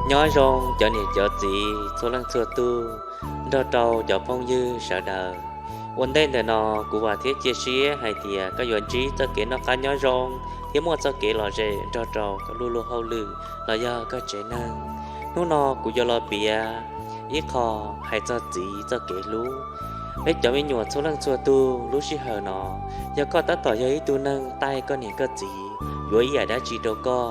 Nyob zoo cov niam cov txiv txhua leej txhua tug, nrog rau cov phooj ywg sawv daws. Ua ntej ntawm no kuv vam thiab cia siab hais tias koj yuav ntsib txoj kev noj qab nyob zoo thiab muaj txoj kev lom zem nrog rau koj lub luag hauj lwm los yog koj tsev neeg. Hnub no kuv yuav los piav ib qho hais txog txiv txoj kev hlub. Peb cov me nyuam txhua leej txhua tug, lub sij hawm no yog koj tab tom yog ib tug neeg taij koj niam koj txiv yuav ib yam dab tsi rau koj,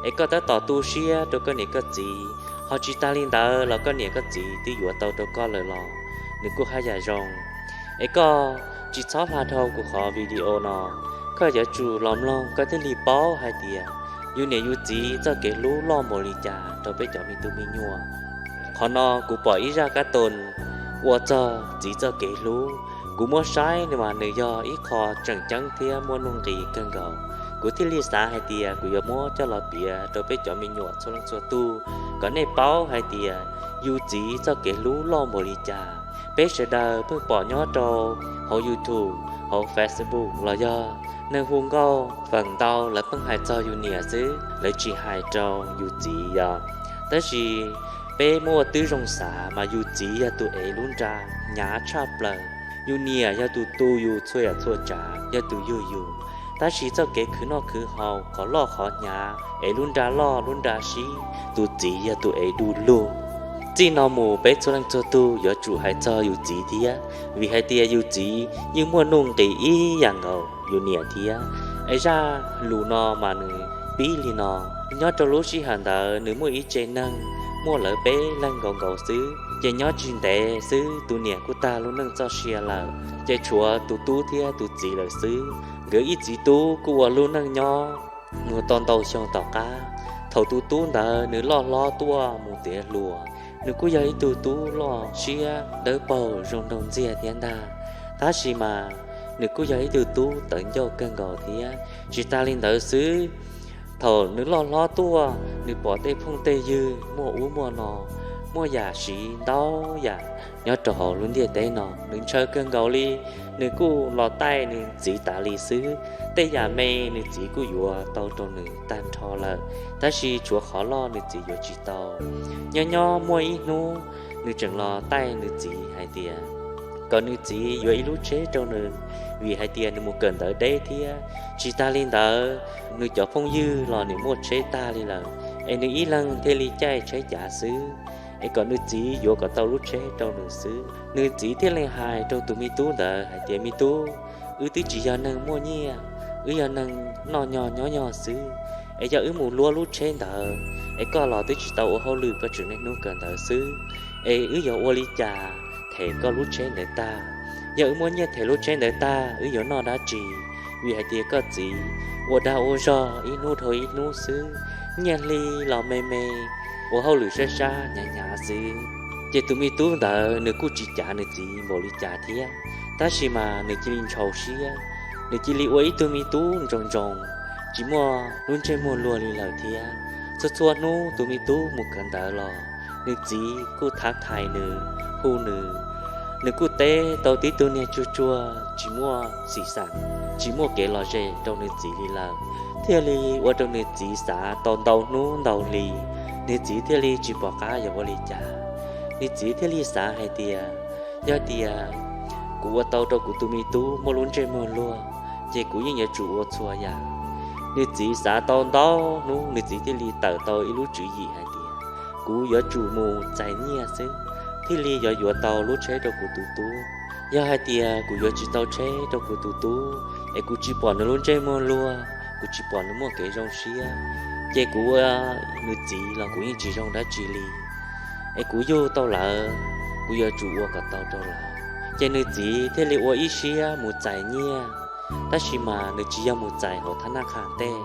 es koj tab tom tu siab rau koj niam koj txiv, ho tsis tas li ntawd los koj niam koj txiv twb yuav tau rau koj lawm los nws kuj haj yam zoo. Es koj tsis txhob hla dhau kuv qhov video no, koj yuav tsum los mloog koj thiaj li paub hais tias yus niam yus txiv txoj kev hlub loj npaum li cas rau peb cov me tub me nyuam. Qhov no kuv pom ib zaj kab toos ua txog txiv txoj kev hlub, kuv muab saib mas nws yog ib qho tseem ceeb thiab muaj nuj nqis kawg nkaus. Kuv thiaj li xav hais tias kuv yuav muab coj los piav rau peb cov me nyuam txhua leej txhua tug kom nej paub hais tias yus txiv txoj kev hlub loj npaum li cas. Peb sawv daws pheej pom nyob rau hauv YouTube, hauv Facebook los yog neeg hu nkauj feem ntau lawv pheej hais txog yus niam xwb, lawv tsis hais rau yus txiv yog. Tab sis peb muab ua tib zoo xav mas yus txiv yog tus ev lub nra hnyav tshaj plaws. Yus niam yog tus tu yus txhua yam txhua tsav, yog tus yug yus. Tab sis txoj kev khwv noj khwv haus, qhov loj qhov hnyav, ev lub nra loj lub nra sib, tus txiv yog tus ev du lug. Txij no mus peb txhua leej txhua tug yuav tsum hais txog yus txiv thiab, vim hais tias yus txiv yeej muaj nuj nqis ib yam nkaus yus niam thiab. Es zaj lus no mas nws pib li no. Nyob rau lub sij hawm ntawd nws muaj ib tsev neeg muaj lawv peb leeg nkaus nkaus xwb, ces nyob tsis ntev xwb tus niam kuj tag lub neej txoj sia lawm, ces tshuav tus tub thiab tus txiv lawm xwb. Nkawd ib txiv tub kuj ua lub neej nyob mus tau ntau xyoo tom qab. Thaum tus tub ntawd nws loj hlob tuaj mus tiav hluas, nws kuj yog ib tug tub loj siab dawb paug zoo nraug ntxiag thiab ntag. Tab sis mas nws kuj yog ib tug tub tawv ncauj kawg nkaus thiab. Tsis tas li ntawd xwb, thaum nws loj hlob tuaj nws pom tej phooj tej ywg muaj ub muaj no, muaj yam siv ntau yam nyob rau hauv lub ntiaj teb no, nws ntshaw kawg nkaus li. Nws kuj los taij nws txiv tas li xwb. Tej yam me nws txiv kuj yuav tau rau nws tag nrho lawm, tab sis tshuav qhov loj nws txiv yuav tsis tau. Nyob nyob muaj ib hnub nws tseem los taij nws txiv hais tias kom nws txiv yuav ib lub tsheb rau nws, vim hais tias nws mus kawm ntawv deb thiab. Tsis tas li ntawd, nws cov phooj ywg los nws muaj tsheb tag li lawm, es nws ib leeg thiaj li caij tsheb cav xwb, es kom nws txiv yuav kom tau lub tsheb rau nws xwb. Nws txiv thiaj li hais rau tus me tub ntawd hais tias, me tub, wb twb tsis yog neeg muaj nyiaj, wb yog neeg noj nyo nyob nyo xwb, es yog wb mus luab lub tsheb ntawd, es koj los twb tsis tau ua hauj lwm, koj tseem niaj hnub kawm ntawv xwb, es wb yuav ua li cas them koj lub tsheb ntawd tag? Yog wb muaj nyiaj them lub tsheb ntawd tag, wb yuav noj dab tsi? Vim hais tias koj txiv ua dag ua zog ib hnub dhau ib hnub xwb, nyiaj hli los me me, ua hauj lwm sab sab hnyav hnyav xwb. Ces tus me tub ntawd nws kuj tsis cav nws txiv npaum li cas thiab, tab sis mas nws cia li ntshau siab, nws cia li ua ib tug me tub ntsoos ntsoos, tsis muaj lub ntsej muag luag li lawm thiab. Txhua txhua hnub tus me tub mus kawm ntawv los, nws txiv kuj thav thais nws, hu nws. Nws kuj teb tau tib tug niag tsuag tsuag tsis muaj xim xas, tsis muaj kev lom zem rau nws txiv li lawm, thiaj li ua rau nws txiv xav tau ntau hnub ntau hli, nws txiv thiaj li tsis pom qab yuav ua li cas. Nws txiv thiaj li xav hais tias, yog tias kuv ua tau rau kuv tus me tub muaj lub ntsej muag luag, ces kuv yeej yuav tsum ua txhua yam. Nws txiv xav tau ntau hnub, nws txiv thiaj li tawm tau ib lub tswv yim hais tias, kuv yuav tsum mus txais nyiaj xwb, thiaj li yuav yuav tau lub tsheb rau kuv tus tub. Yog hais tias kuv yuav tsis tau tsheb rau kuv tus tub, es kuv tsis pom nws lub ntsej muag luag, kuv tsis pom nws muaj kev zoo siab, ces kuv ua nws txiv los kuv yeej tsis zoo dab tsi li. Es kuv yug tau lawv, kuv yuav tsum ua kom tau rau lawv. Ces nws txiv thiaj li ua ib siab mus txais nyiaj, tab sis mas nws tsis yog mus txais hauv thab naj qha ntej,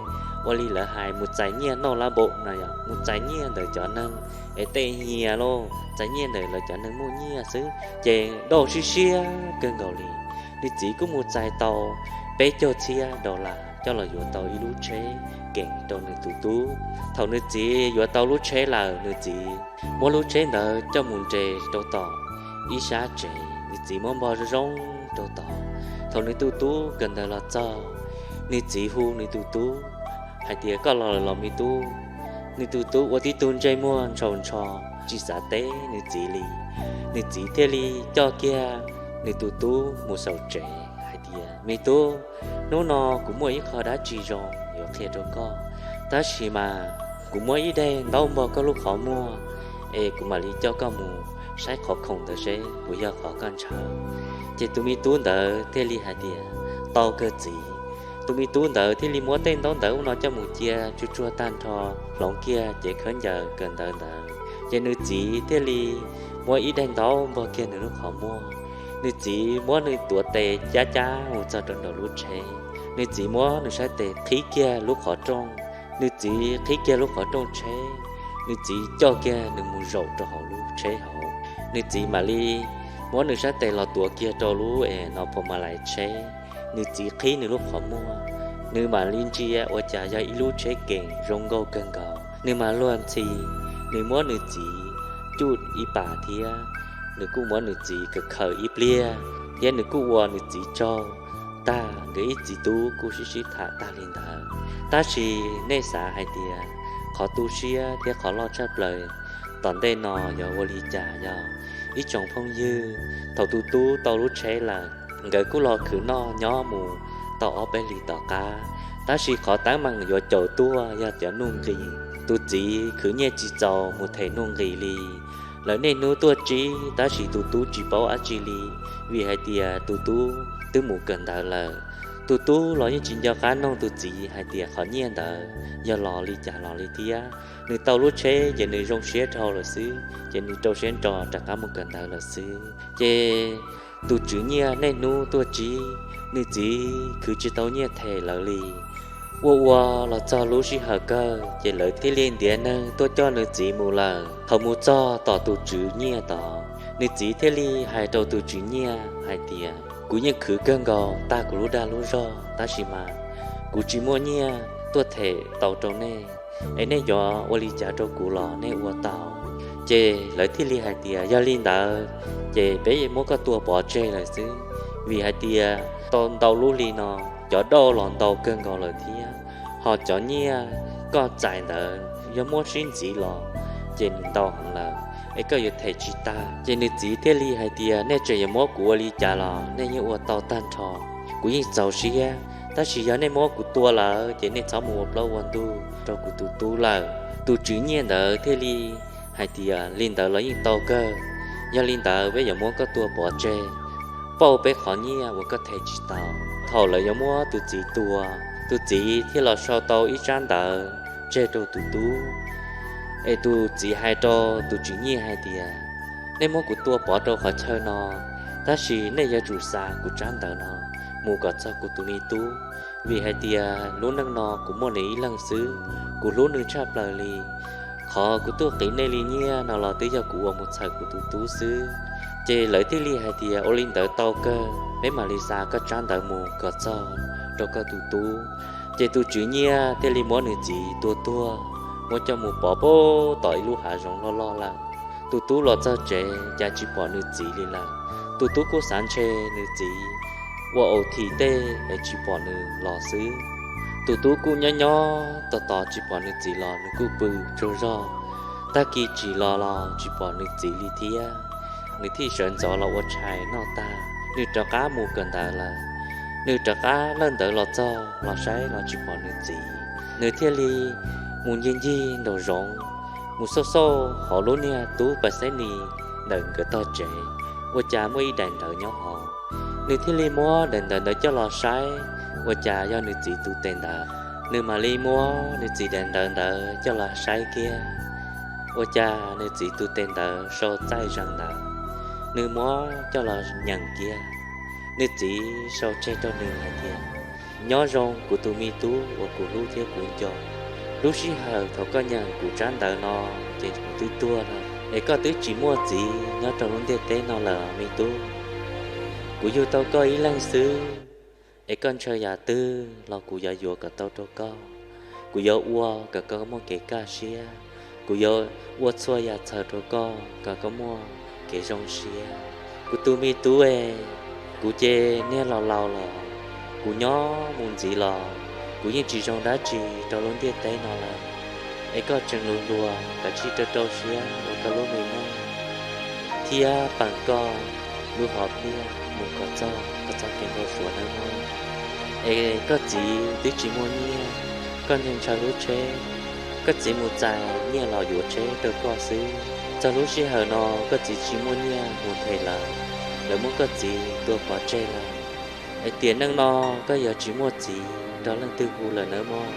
ua li lawv hais mus txais nyiaj noj lab npaum no, yog mus txais nyiaj ntawm cov neeg es tej hias lauj, txais nyiaj ntawm lawv cov neeg muaj nyiaj xwb, ces dauj siab siab kawg nkaus li. Nws txiv kuj mus txais tau peb caug txhiab dollar coj los yuav tau ib lub tsheb keem rau nws tus tub. Thaum nws txiv yuav tau lub tsheb lawm, nws txiv muab lub tsheb ntawd coj mus nres rau tom ib sab tsev, nws txiv muab npog zoo zoo rau tod. Thaum nws tus tub kawm ntawv los txog, nws txiv hu nws tus tub hais tias, koj los lawm los me tub? Nws tus tub ua tib tug ntsej muag ntshaus ntsho, tsis xav teb nws txiv li. Nws txiv thiaj li coj kiag nws tus tub mus xaus tsev hais tias, Me tub, hnub no kuv muaj ib qho dab tsi zoo yuav qhia rau koj, tab sis mas kuv muab ib daim ntaub npog koj lub qhov muag, es kuv mam li coj koj mus saib qhov khoom ntawd seb puas yog qhov koj ntshaw. Ces tus me tub ntawd thiaj li hais tias, Tau kawg txiv. Tus me tub ntawd thiaj li muab tej ntaub ntawv ub no coj mus cia tsuag tsuag tag nrho, hloov kiag cev khaub ncaws kawm ntawv ntawd. Ces nws txiv thiaj li muab ib daim ntaub npog kiag nws lub qhov muag. Nws txiv muab nws tuav tes cab cab mus txog rau nraum lub tsheb. Nws txiv muab nws sab tes qhib kiag lub qhov rooj. Nws txiv qhib kiag lub qhov rooj tsheb, nws txiv coj kiag nws mus zaum rau hauv lub tsheb hauv. Nws txiv mam li muab nws sab tes los tuav kiag rau lub es no phuam ma lais tsheb. Nws txiv qhib nws lub qhov muag, nws mam li ntsia ua cas yog ib lub tsheb kees zoo nkauj kawg nkaus. Nws mam luag ntxhi, nws muab nws txiv cuj ib pas thiab, nws kuj muab nws txiv khaws khaws ib pliag, thiab nws kuj ua nws txiv tsaug tag, nkawd ib txiv tub kuj sib sib tham tag li ntawd. Tab sis nej xav hais tias qhov tu siab thiab qhov loj tshaj plaws tom ntej no yuav ua li cas yog, ib tsoom phooj ywg? Thaum tus tub tau lub tsheb lawm, nkawd kuj los khwv noj nyob mus tau ob peb hlis tom qab, tab sis qhov teeb meem yuav caum tuaj yog cov nuj nqis. Tus txiv khwv nyiaj tsis txaus mus them nuj nqis li. Lawv niaj hnub tuaj tsib tab sis tus tub tsis paub dab tsi li, vim hais tias tus tub twb mus kawm ntawv lawm. Tus tub los yeej tsis nco qab nug tus txiv hais tias qhov nyiaj ntawd yog los li cas los li thiab. Nws tau lub tsheb ces nws zoo siab dhau lawm xwb, ces nws rau siab ntso rov qab mus kawm ntawv lawm xwb. Ces tus tswv nyiaj niaj hnub tuaj tsib, nws txiv khwv tsis tau nyiaj them lawv li. Ua ua los txog lub sij hawm kawg ces lawv thiaj li ntiav neeg tuaj coj nws txiv mus lawm. Thaum mus txog tom tus tswv nyiaj tod, nws txiv thiaj li hais rau tus tswv nyiaj hais tias, Kuv yeej khwv kawg nkaus tag kuv lub dag lub zog, tab sis mas kuv tsis muaj nyiaj tuaj them tau rau nej, es nej yuav ua li cas rau kuv los nej ua tau. Ces lawv thiaj li hais tias, Yog li ntawd ces peb muab koj tua pov tseg lawm xwb, vim hais tias tau ntau lub hli no cov dauj los ntau kawg nkaus lawm thiab, ho cov nyiaj koj txais ntawd yog muab sib ntxiv los ces nws ntau heev lawm, es koj yuav them tsis tag. Ces nws txiv thiaj li hais tias, Nej tseem yuav muab kuv ua li cas los nej yeej ua tau tag nrho, kuv yeej txaus siab, tab sis yog nej muab kuv tua lawm ces nej txhob mus ua plaub ua ntug rau kuv tus tub lawm. Tus tswv nyiaj ntawd thiaj li hais tias, Li ntawd los yeej tau kawg, yog li ntawd peb yuav muab koj tua pov tseg, pauj peb qhov nyiaj uas koj them tsis tau. Thaum lawv yuav muab tus txiv tua, tus txiv thiaj los sau tau ib tsab ntawv tseg rau tus tub. Es tus txiv hais rau tus tswv nyiaj hais tias, Nej muab kuv tua pov rau qhov chaw no, tab sis nej yuav tsum xa kuv tsab ntawv no mus kom txog kuv tus me tub, vim hais tias lub neej no kuv muaj nws ib leeg xwb, kuv hlub nws tshaj plaws li. Qhov kuv tuaj qiv nej li nyiaj no los twb yog kuv ua mus txhawm kuv tus tub xwb. Ces lawv thiaj li hais tias, Ua li ntawd tau kawg, peb mam li xa koj tsab ntawv mus kom txog rau koj tus tub. Ces tus tswv nyiaj thiaj li muab nws txiv tua tuag, muab coj mus pov pem tom ib lub hav zoov loj loj lawm. Tus tub los txog tsev cas tsis pom nws txiv li lawm. Tus tub kuj xav ntshe nws txiv ua au thi tej es tsis pom nws los xwb. Tus tub kuj nyob nyob tos tos tsis pom nws txiv los nws kuj pw tsaug zog. Tag kis tsim los los tsis pom nws txiv li thiab. Nws thiaj sawv ntxov los ua tshais noj tag, nws rov qab mus kawm ntawv lawm. Nws rov qab lawj ntawv los txog los saib los tsis pom nws txiv. Nws thiaj li mus ncig ncig nraum zoov, mus xauj xauj hauv lub niag tub pas xeb nis ntawm nkawd tog tsev, ua cas muaj ib daim ntawv nyob hauv. Nws thiaj li muab daim ntawv ntawd coj los saib, ua cas yog nws txiv tus tes ntawv. Nws mam li muab nws txiv daim ntawv ntawd coj los saib kiag, ua cas nws txiv tus tes ntawv sau txaij zeeg ntawd. Nws muab coj los nyeem kiag, nws txiv sau tseg rau nws hais tias, Nyob zoo kuv tus me tub uas kuv hlub thiab kuv nco. Lub sij hawm thaum koj nyeem kuv tsab ntawv no ces kuv twb tuag lawm, es koj twb tsis muaj txiv nyob rau lub ntiaj teb no lawm me tub. Kuv yug tau koj ib leeg xwb, es koj ntshaw yam twg los kuv yuav yuav kom tau rau koj. Kuv yuav ua kom koj muaj kev kaj siab, kuv yuav ua txhua yam txhaws rau koj kom koj muaj kev zoo siab. Kuv tus me tub e, kuv ces niag laus laus los, kuv nyob mus ntxiv los kuv yeej tsis zoo dab tsi rau lub ntiaj teb no lawm. es koj tseem luag luag, koj tsij rau rau siab ua koj lub me neej thiab peem koj lub hom phiaj mus kom txog koj txoj kev npau suav nawb mog. Es koj txiv twb tsis muaj nyiaj, koj ntshaw ntshaw lub tsheb, koj txiv mus txais nyiaj los yuav tsheb rau koj xwb. Txog lub sij hawm no koj txiv tsis muaj nyiaj mus them lawv, lawv muab koj txiv tua pov tseg lawm. Es tiam neej no koj yog tsis muaj txiv nrog leej twg hu lawm nawb mog,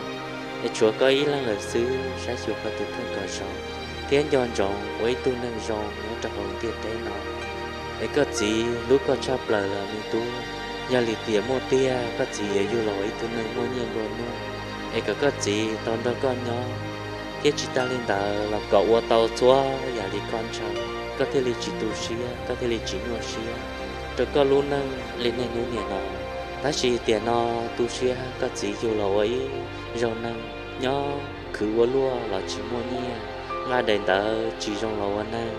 es tshuav koj ib leeg lawm xwb, saib xyuas koj tus kheej kom zoo thiab nco ntsoov ua ib tug neeg zoo nyob rau hauv ntiaj teb no. Es koj txiv hlub koj tshaj plaws los me tub, yog li tias muaj tiag koj txiv yuav yug los ua ib tug neeg muaj nyiaj nplua nuj, es kom koj txiv tau nrog koj nyob, thiab tsis tas li ntawd los kom ua tau txhua yam li koj ntshaw, koj thiaj li tsis tu siab, koj thiaj li tsis nyuaj siab rau koj lub neej li niaj hnub niam no. Tab sis tiam no tu siab koj txiv yug los ua ib zaug neeg nyob khwv ua luaj los tsis muaj nyiaj, nqa daim ntawv tsis zoo los ua neeg,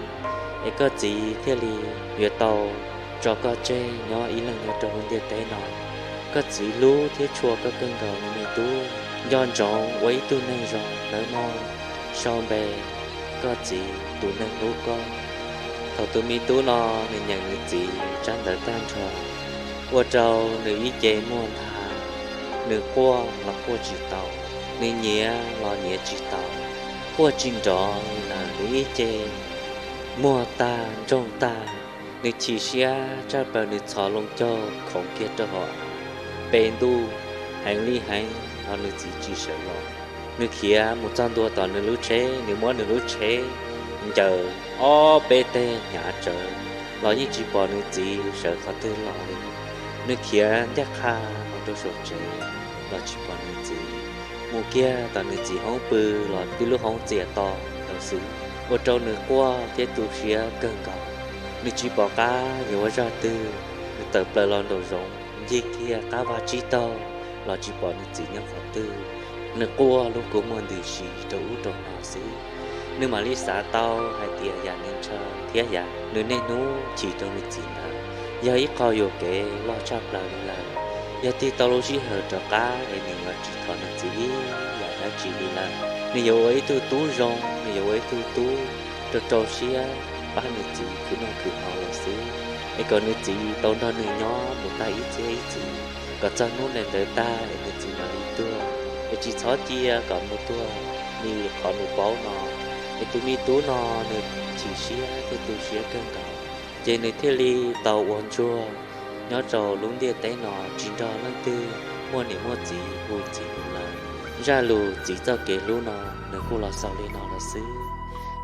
es koj txiv thiaj li yuav tau tso koj tseg nyob ib leeg nyob rau hauv ntiaj teb no. Koj txiv hlub thiab tshua koj kawg nkaus li me tub, nco ntsoov ua ib tug neeg zoo nawb mog. Sau npe, koj txiv tus neeg hlub koj. Thaum tus me tub no nws nyeem nws txiv tsab ntawv tag nrho, ua rau nws ib ce muag ntha, nws quaj los quaj tsis tau, nws nyiav los nyiav tsis tau, quaj tsis nrov li lawm, nws ib ce muag tag ntsoog tag. Nws chim siab tshaj plaws, nws txhos loo caug khoov kiag rau hauv av, pe ntuj heev li heev los nws txiv tsis sawv los. Nws khiav mus txog ntua tom nws lub tsheb, nws muab nws lub tsheb ncaws ob peb teg hnyav tsawv los yeej tsis pom nws txiv sawv qhov twg los li. Nws khiav ncaj qha mus rau saum tsev los tsis pom nws txiv. Mus kiag tom nws txiv hoob pw los tib lub hoob txias to ntawd xwb, ua rau nws quaj thiab tu siab kawg nkaus. Nws tsis pom qab yuav ua zaj twg, nws tawm plaws los nraum zoov ncig kiag qab vaj tsib taug los tsis pom nws txiv nyob qhov twg. Nws quaj lub kua muag ntws si rau ub rau no xwb. Nws mam li xav tau hais tias yam nws ntshaw thiab yam nws niaj hnub chim rau nws txiv ntawd yog ib qho yuam kev loj tshaj plaws li lawm. Yog tig tau lub sij hawm rov qab es nws yuav tsis thov nws txiv ib yam dab tsi li lawm. Nws yuav ua ib tug tub zoo, nws yuav ua ib tug tub rau rau siab pab nws txiv khwv noj khwv haus lawm xwb, es kom nws txiv tau nrog nws nyob mus tag ib txhiab ib txhis kom txog hnub ntawd tag es nws txiv mam li tuag, es tsis txhob cia kom mus tuag li qhov nws paub no. Es tus me tub no nws chim siab thiab tu siab kawg nkaus, ces nws thiaj li tau ua ntsuag nyob rau lub ntiaj teb no tsis nrog leej twg muaj niam muaj txiv hu txiv lawm. Zaj lus txiv txoj kev hlub no nws kuj los xaus li no lawm xwb.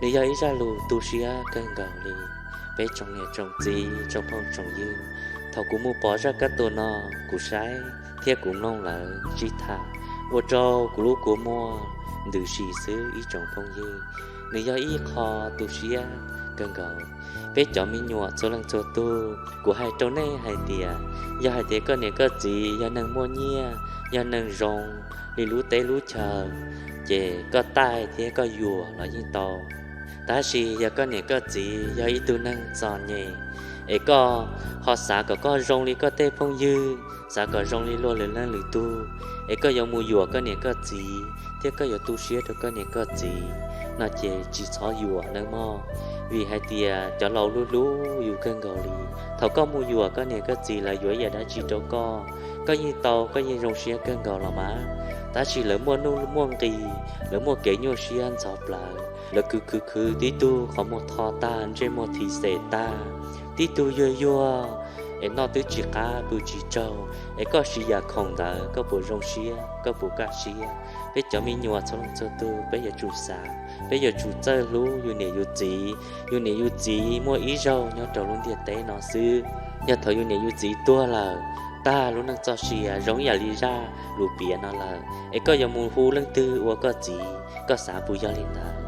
Nws yog ib zaj lus tu siab kawg nkaus li. Peb tsoom niam tsoom txiv tsoom phooj tsoom ywg, thaum kuv mus pom zaj kab tus no, kuv saib thiab kuv mloog lawv sib tham, ua rau kuv lub kua muag ntws si xwb ib tsoom phooj ywg. Nws yog ib qho tu siab kawg nkaus. Peb cov me nyuam txhua leej txhua tug, kuv hais rau nej hais tias, yog hais tias koj niam koj txiv yog neeg muaj nyiaj, yog neeg zoo li lub teb lub chaw, ces koj taij thiab koj yuam los yeej tau. Tab sis yog koj niam koj txiv yog ib tug neeg txom nyem, es koj ho xav kom koj zoo li koj tej phooj ywg, xav kom zoo li luag lwm leej lwm tug, es koj yuav mus yuam koj niam koj txiv thiab koj yuav tu siab rau koj niam koj txiv no ces tsis txhob yuam nawb mog. Vim hais tias cov laus hlub hlub yus kawg nkaus li. Thaum koj mus yuam koj niam koj txiv lawv yuav ib yam dab tsi rau koj, koj yeej tau, koj yeej zoo siab kawg nkaus los mas. Tab sis lawv muaj nuj muaj nqis, lawv muaj kev nyuaj siab ntxhov plawv, lawv khwv khwv khwv, tib tug qhov muag tho tag, ntsej muag thim xem tag, tib tug yuag yuag, es noj twb tsis qab pw tsis tsaug, es koj siv yam khoom ntawd koj puas zoo siab, koj puas kaj siab? Peb cov me nyuam txhua leej txhua tus peb yuav tsum xav, peb yuav tsum txawj hlub yus niam yus txiv. Yus niam yus txiv muaj ib zaug nyob rau lub ntiaj teb no xwb. Yog thaum yus niam yus txiv tuag lawm, tag lub neej txoj sia zoo ib yam li zaj lus piav no lawm, es koj yuav mus hu leej twg ua koj txiv, koj xav puas yog li ntawd?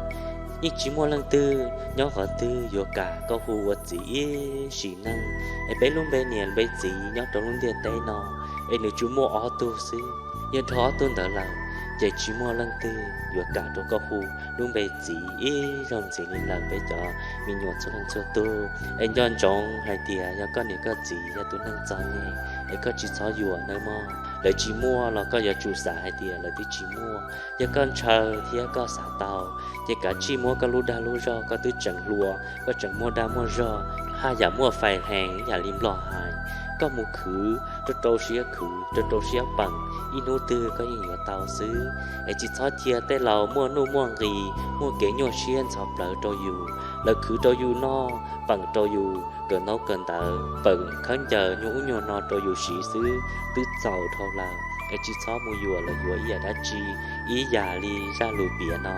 Yeej tsis muaj leej twg nyob qhov twg yuav kam koj hu ua txiv ib sim neej. Es peb lub npe niam npe txiv nyob rau lub ntiaj teb no, es nws tsuas muaj ob tug xwb. Yog dhau ob tug ntawd lawm, ces tsis muaj leej twg yuav kam rau koj hu lub npe txiv ib zaug ntxiv li lawm peb cov me nyuam txhua leej txhua tus. Es nco ntsoov hais tias yog koj niam koj txiv yog tus neeg txom nyem, es koj tsis txhob yuam nawb mog. Lawv tsis muaj los koj yuav tsum xav hais tias lawv twb tsis muaj. Yog koj ntshaw thiab koj xav tau, ces kav tsij muab koj lub dag lub zog, koj twb tseem hluas, koj tseem muaj dag muaj zog, haj yam muaj fais heev ib yam li nplog hais. Koj mus khwv rau rau siab khwv, rau rau siab peem, ib hnub twg koj yeej yuav tau xwb. Es tsis txhob cia tej laus muaj nuj muaj nqis, muaj kev nyuaj siab ntxhov plawv rau yus. Lawv khwv rau yus noj, peem rau yus kawm ntaub kawm ntawv, peem khaub ncaws nyuag ub nyuag no rau yus siv xwb twb txaus dhau lawm. Es tsis txhob mus yuam lawv yuav ib yam dab tsi, ib yam li zaj lus piav no,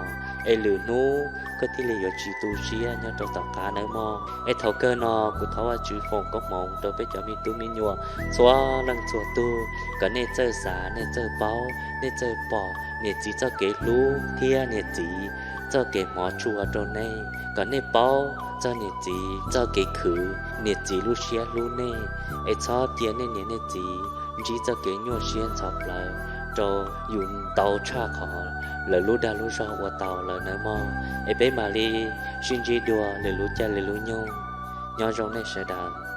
es lwm hnub koj thiaj li yuav tsis tu siab nyob rau tom qab nawb mog. Es thaum kawg no kuv thov Vajtswv foom koob hmoov rau peb cov me tub me nyuam txhua leej txhua tug, kom nej txawj xav, nej txawj paub, nej txawj pom niam txiv txoj kev hlub thiab niam txiv txoj kev hmov tshua rau nej, kom nej paub txog niam txiv txoj kev khwv, niam txiv lub siab hlub nej. Es txhob cia nej niam nej txiv ntsib txoj kev nyuaj siab ntxhov plawv rau yus ntau tshaj qhov lawv lub dag lub zog ua tau lawm nawb mog. Es peb mam li sib ntsib dua lwm lub caij lwm lub nyoog. Nyob zoo nej sawv daws.